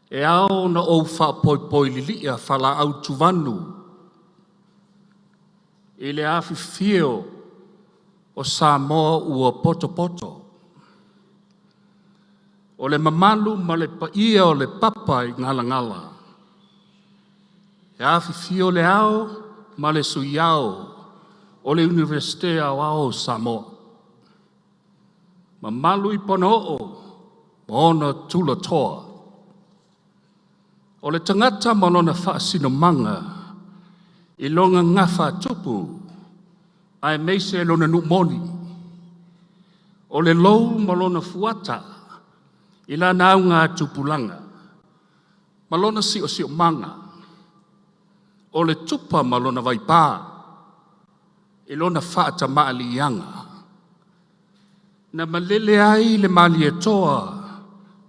E ao ona ou faapoipoi lilia faalaau tuvanu i le afifio o Samoa ua potopoto, o le mamalu ma le paia o le Papaigalagala, e afifio le Ao ma le Sui Ao o le Iunivesite Aoao o Samoa, mamalu i Panaoo ma ona tulatoa. O le tagata ma lona faasinomaga i lona gafatupu aemaise lona nuu moni, o le lou ma lona fuata i lana augatupulaga ma lona siosiomaga, o le tupa ma lona vaipa i lona faatamaaliiaga. Na malele ai le Malietoa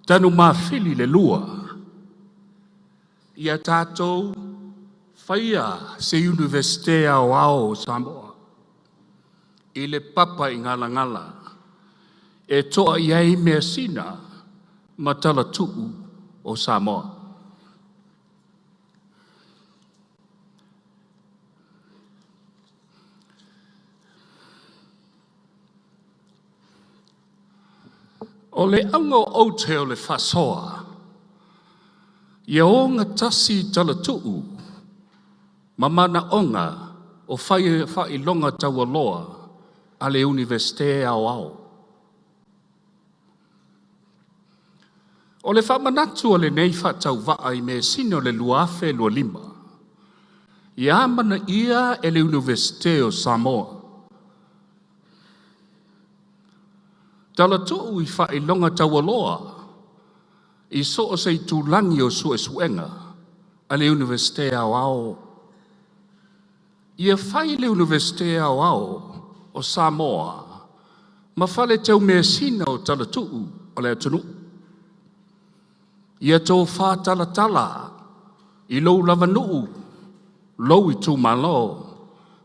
Tanumafili le lua, ia tatou faia se Iunivesite Aoao o Samoa i le Papaigalagala e toa i ai measina ma talatuu o Samoa. O le auga o aute o le faasoa, ia ogatasi talatuu ma manaoga o faailoga taualoa a le Iunivesite Aoao. O le faamanatu o lenei faatauvaa i mesina o le 2025, ia amanaia e le Iunivesite o Samoa, talatuu i faailoga taualoa i so o se itulagi o suesuega a le Iunivesite Aoao. Ia fai le Iunivesite Aoao o Samoa ma fale teumeasina o talatuu o le atunuu. Ia tofa talatala i lou lava nuu, lou itumalo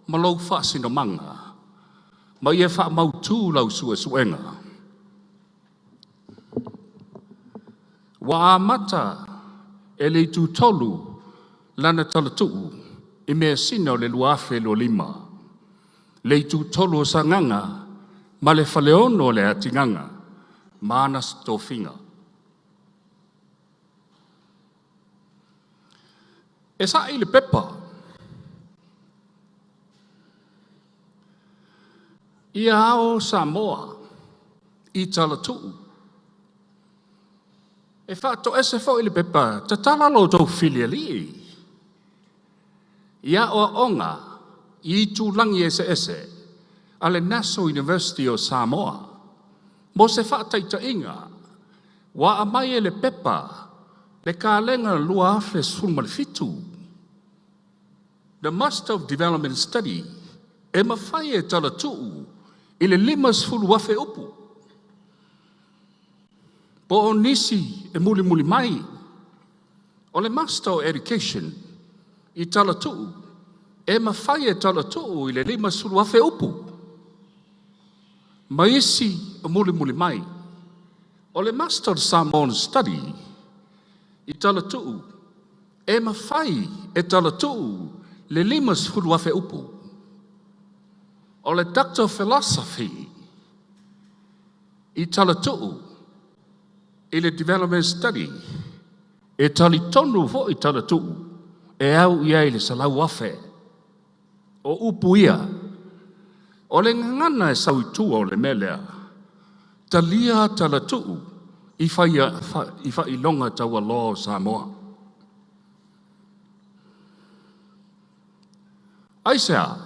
ma lou faasinomaga, ma ia faamautu lau suesuega. Ua amata e le Itutolu lana talatuu i measina o le 2025, le Itutolu o Sagaga ma le Faleono o le Atigaga ma ana tofiga. E sa'i le pepa, ia ao Samoa i talatuu. E faatoese foi le pepa, tatala lo outou filialii i aoaoga i itulagi eseese a le National University o Samoa. Mo se faataitaiga, ua aumai e le pepa le kalega 2017, The Master of Development Study, e mafai e talatuu i le 50,000 upu. Po o nisi e mulimuli mai, o le Master of Education i talatuu, e mafai e talatuu i le 50,000 upu. Ma isi e mulimuli mai, o le Master of Samoan Study i talatuu, e mafai e talatuu le 50,000 upu. O le Doctor of Philosophy i talatuu i le Development Study, e talitonu foi talatuu e au i ai le 100,000 o upu ia. O le gagana e sau i tua o le mea lea, talia talatuu i faailoga taualoa o Samoa. Aisea?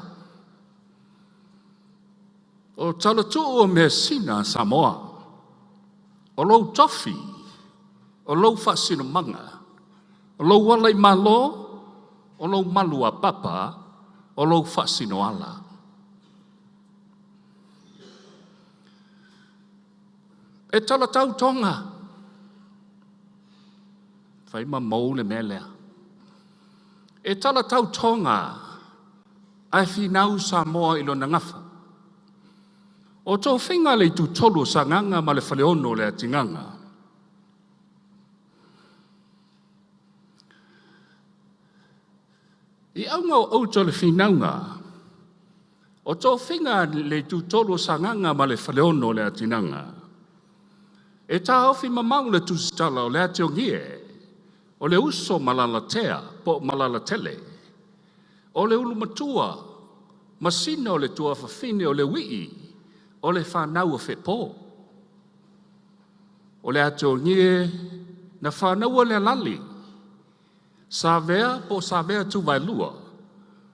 O talatuu o measina a Samoa, o lou tofi, o lou faasinomaga, o lou ala i malo, o lou maluapapa, o lou faasinoala. E talatau Toga, fai ma mou le mea lea. E talatau Toga, ae finau Samoa i lona gafa. O tofiga a le Itutolu o Sagaga ma le Faleono o le Atigaga. I auga o outo le finauga, o tofiga le itutolu o Sagaga ma le Faleono o le Atinaga, e taofi mamau le tusitala o le atiogie, o le uso malalatea po o Malalatele, o le Ulumatua masina o le tuafafine o Leuii, o le fanau a Feepo. O le atiogie na fanaua le alali, Savea po o Savea Tuvaelua,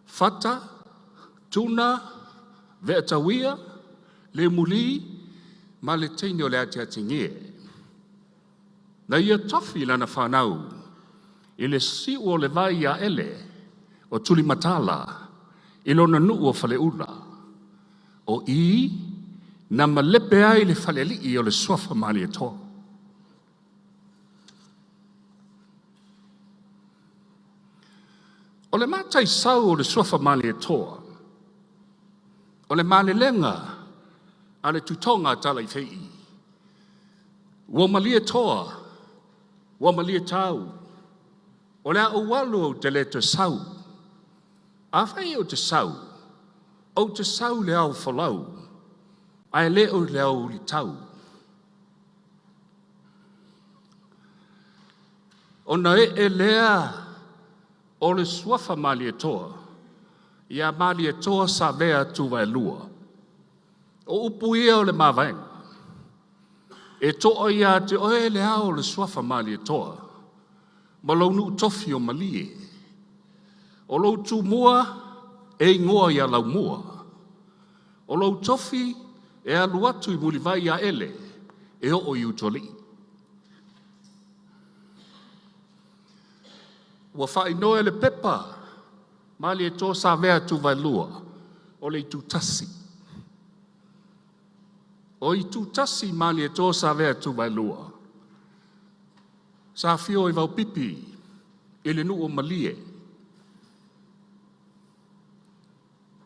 Fata, Tuna, Veatauia, Leumulī ma le teine o le Atiatigie. Na ia tofi lana fanau i le siu o le vai a ele o Tulimatala i lona nuu o Faleula. O i na malepe ai le falealii o le suafa Malietoa. O le mataisau o le suafa Malietoa, o le malelega a le Tutoga a Talaifeii, ua malie toa, ua malie tau, o le a ou alu ou te le toe sau. Afai ou te sau, ou te sau i le ao folau, ae le o le aoauli tau. Ona ee lea o le suafa Malietoa ia Malietoa Savea Tuvaelua. O upu ia o le mavaega, e to'a ia te oe le ao o le suafa Malietoa ma lou nuu tofi o Malie. O lou Tumua e igoa ia Laumua. O lou tofi e alu atu i Mulivai ia Ele e oo i Utualii. Ua faaigoa e le pepa Malietoa Savea Tuvaelua o le itutasi. O itutasi Malietoa Savea Tuvaelua, sa afio i Vaupipi i le nuu o Malie.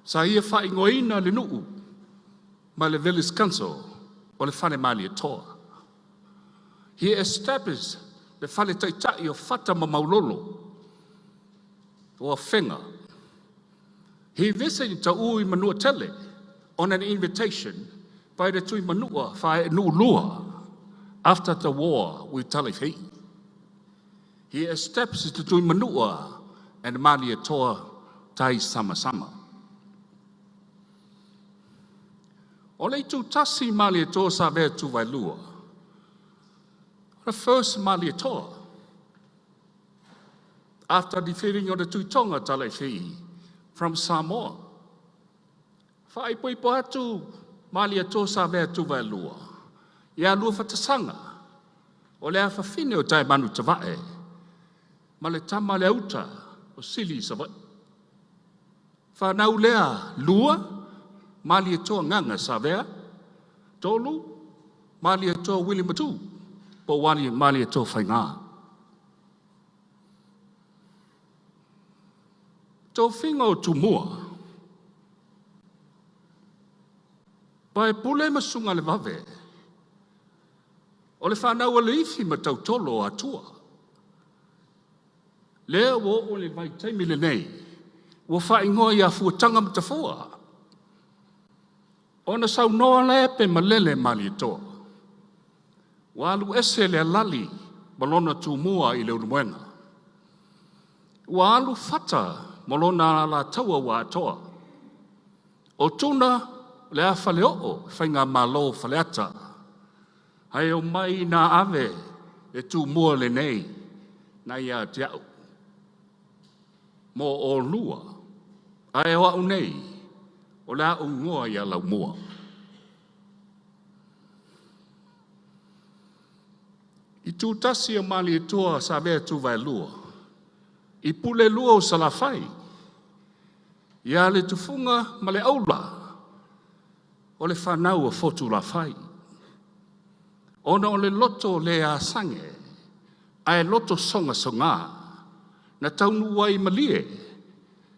Sa ia faaigoaina le nuu ma le Village Council o le Fale Malietoa. He established le fale taitai o Fata ma Maulolo o Afega. He visited Taui i Manuatele on an invitation by the Tuimanua Faenuulua after the war with Talaifeii. He established the Tuimanua and Malietoa Tai Sama. O le itutasi Malietoa Savea Tuvaelua, the first Malietoa, after defeating o the Tuitoga Talaifeii from Samoa. Faaipoipo atu Malietoa Savea Tuvaelua, ia lua Fatasaga, o le afafine o Taemanu Tavae, ma le tama le auta o Sili i Savaii. Fanau lea lua, Malietoa Gaga Savea, tolu, Malietoa Willie Matu, po o Malietoa Faiga. Tofiga o Tumua, Paepule ma Sugalevave, o le fanau a Leifi ma Tautolo o Atua. Lea ua oo i le vaitaimi lenei, ua faaigoa ia Fuataga ma Tafua. Ona saunoa lea pe malele Malietoa, ua alu ese le alali ma lona tumua i Leulumoega. Ua alu Fata ma lona alataua ua atoa. O Tuna le a faleoo faigamalo Faleata, ae omai ina ave le tumua lenei na ia te au mo olua, ae o au nei, o le a ou igoa ia Laumua. Itutasi o Malietoa Savea Tuvaelua, i pule lua o Salafai, ia le Tufuga ma le Aula, o le fanau a Fotulafai. Ona o le loto le asage, ae loto sogasoga, na taunuu ai i Malie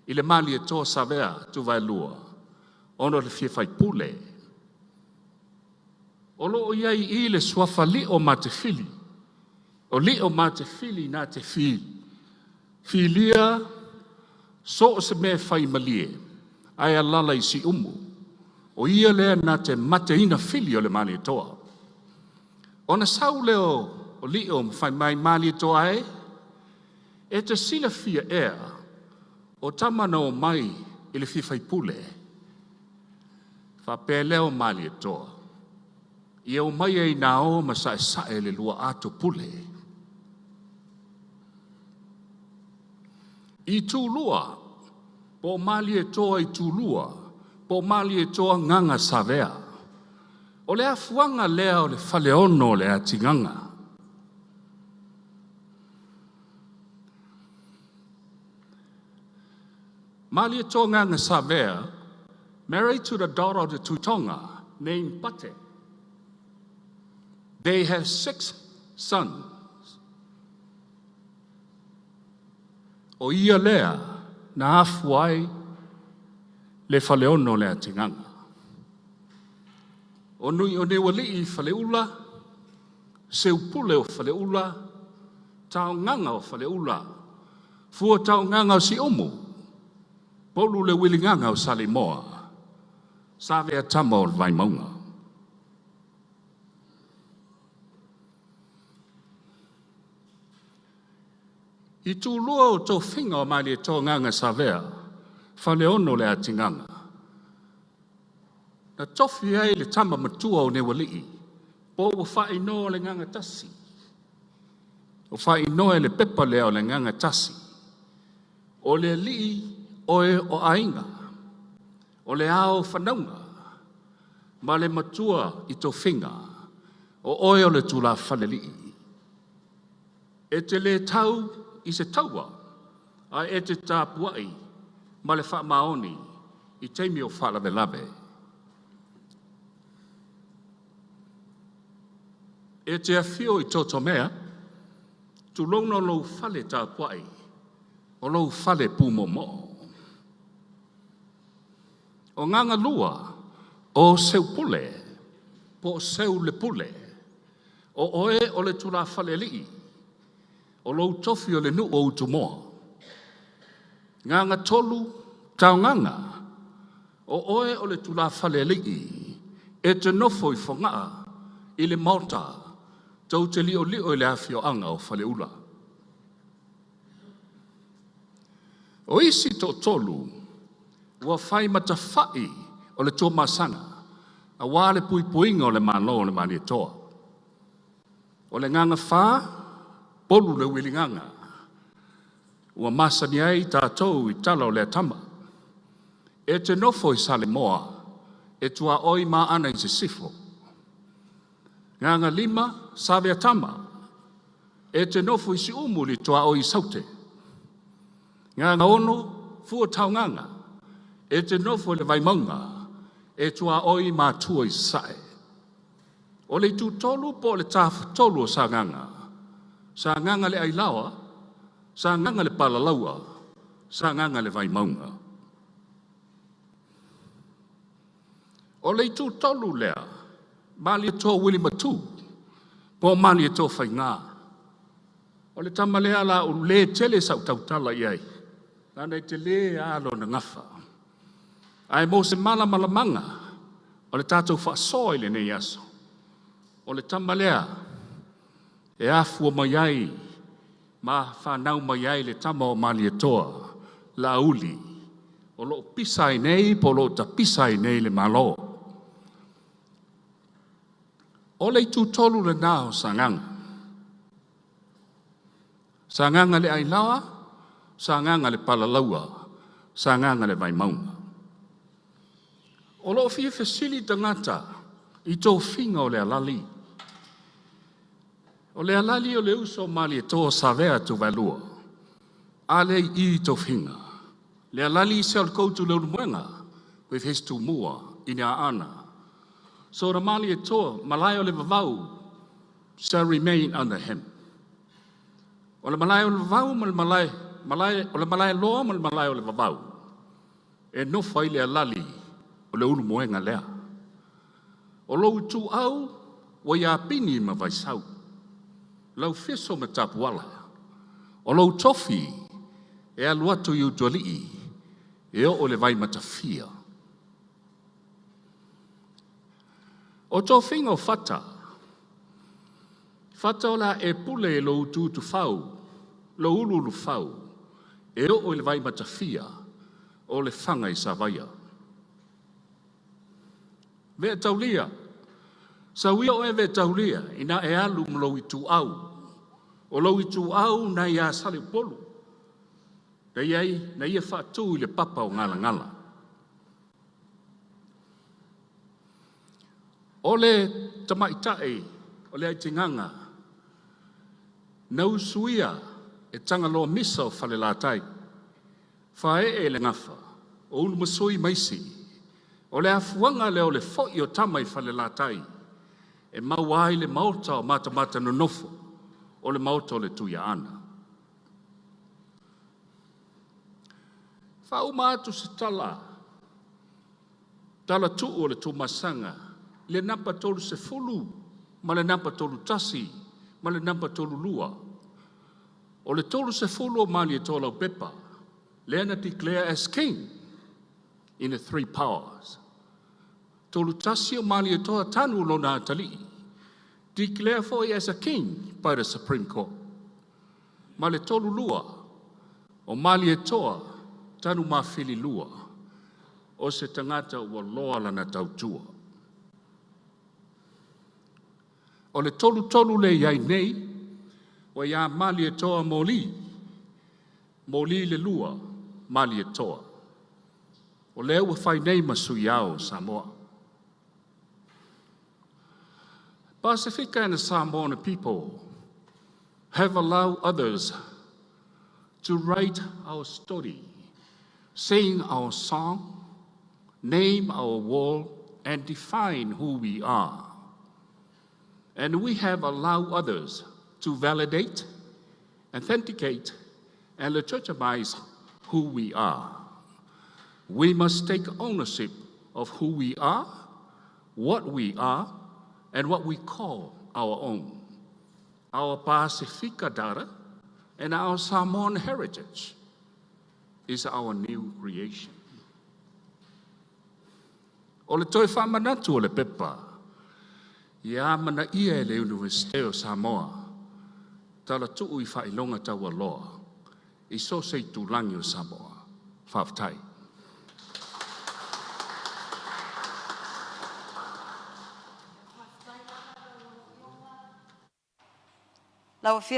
i le Malietoa Savea Tuvaelua, ona o le fia faipule. O lo o i ai i i le suafa Lio ma Tefili, o Lio ma Tefili na te filia. So o se mea e faimalie, ae alaala i Siumu, o ia lea na te mateina fili o le Malietoa. Ona sau lea o Lio ma fai mai, “Malietoa e, e te silafia ea, o tama na omai i le fia faipule?” Faapea lea o Malietoa, “Ia omaia ina o ma saesae le lua ato pule.” Itulua po o Malietoa Itulua po o Malietoa Gagasaveai. O le afuaga lea o le Faleono o le Atigaga. Malietoa Gagasaveai married to the daughter of the Tuitoga named Pate. They have six sons. O ia lea na afua ai le Faleono o le Atigaga. O Niualii Faleula, Seupule o Faleula, Taogaga o Faleula, Fuataogaga o Siumu, Polu le Uiligaga o Saleimoa, Savea tama o le Vaimauga. Itulua o tofiga o Malietoa Gagasaveai, Faleono o le Atigaga, na tofi ai le tama matua o Niualii po ua faaigoa o le Gagatasi. Ua faaigoa e le pepa lea o le Gagatasi, o le alii oe o aiga, o le ao o fanauga ma le matua i tofiga, o oe o le tulafalealii. E te le tau i se taua, ae e te tapuai ma le faamaoni i taimi o faalavelave. E te afio i Totomea, tulouna lou fale tapuai, o lou fale pumoomoo. O Gagalua, o Seupule po o Seulepule. O oe o le tulafalealii, o lou tofi o le nuu o Utumoa. Gagatolu Taogaga, o oe o le tulafalealii, e te nofo i Fogaa i le maota tou te liolio i le afioaga o Faleula. O isi toatolu ua fai ma tafai o le Tuamasaga aua le puipuiga o le Malo o le Malietoa. O le Gagafa, Polu le Uiligaga ua masani ai tatou i tala o lea tama. E te nofo i Saleimoa, e tuaoi ma Aana i Sisifo. Gagalima, Saveatama, e te nofo i Siumu i le tuaoi i Saute. Gagaono, Fuataogaga, e te nofo i le Vaimauga, e tuaoi ma Atua i Sasae. O le itutolu po o le tafatolu o Sagaga, Sagaga le Ailaoa, Sagaga le Palalaua, Sagaga le Vaimauga. O le itutolu lea, Malietoa Willie Matu po o Malietoa Faiga. O le tama lea o le a ou le tele sau tautala i ai, leaga e tele lava lona gafa. Ae mo se malamalamaga o le tatou faasoa i lenei aso, o le tama lea e afua mai ai ma fanau mai ai le tama o Malietoa, Laauli o lo o pisa ai nei po o lo o tapisa ai nei le Malo. O le itutolu lena o Sagaga, Sagaga le Ailaoa, Sagaga le Palalaua, Sagaga le Vaimauga. O lo o fia fesili tagata i tofiga o le alali. O le alali o le uso a Malietoa Savea Tuvaelua, a lea e i i tofiga. Le alali shall go to Leulumoega with his Tumua in Aana. So the Malietoa, malae o le vavau shall remain under him. O le malae o le vavau ma le malae, o le malaeloa ma le malae o le vavau, e nofo ai le alali o le Ulumoega lea. O lou ituau ua ia Pini ma Vaisau, Laufiso ma Tapuala. O lou tofi e alu atu i Utualii. e oo i le Vaimatafia. O tofiga o Fata, Fata o le a e pule i lou utuutufau, lou uluulufau e oo i le Vaimatafia o le faga i Savaia. Ve'etaulia, sau ia oe Ve'etaulia ina e alu ma lou ituau, o lou ituau nai ia Saleupolu na ia faatu i le papa o Galagala. O le tamaitai o Leaitigaga na usuia e Tagaloamisa o Falelatai, faaee le gafa o Ulumasui ma isi. O le afuaga lea o le foi o tama i Falelatai e maua ai le maota o Matamatanonofo, o le maota o le Tuiaana. E faauma atu se tala, talatuu o le Tuamasaga i le napa 30 ma le napa 31 ma le napa 32. O le 30 o Malietoa Laupepa lea na declare as King in the three powers. 31 o Malietoa tanu lona atalii, declare foi as a King by the Supreme Court. Ma le 32 o Malietoa Tanumafili lua, o se tagata ua loa lana tautua. O le 33 lea e i ai nei, ua ia Malietoa Moli, Moli lua Malietoa, o lea ua fai nei ma Sui Ao o Samoa. Pasefika and the Samoan people have allowed others to write our story, sing our song, name our world, and define who we are. And we have allowed others to validate, authenticate, and legitimize who we are. We must take ownership of who we are, what we are, and what we call our own. Our Pasifika data and our Samoan heritage is our new creation. O le toe faamanatu o le pepa, ia amanaia e le Iunivesite o Samoa, talatuu i faailoga taualoa, i so o se itulagi o Samoa. Faafetai. Lau Afioga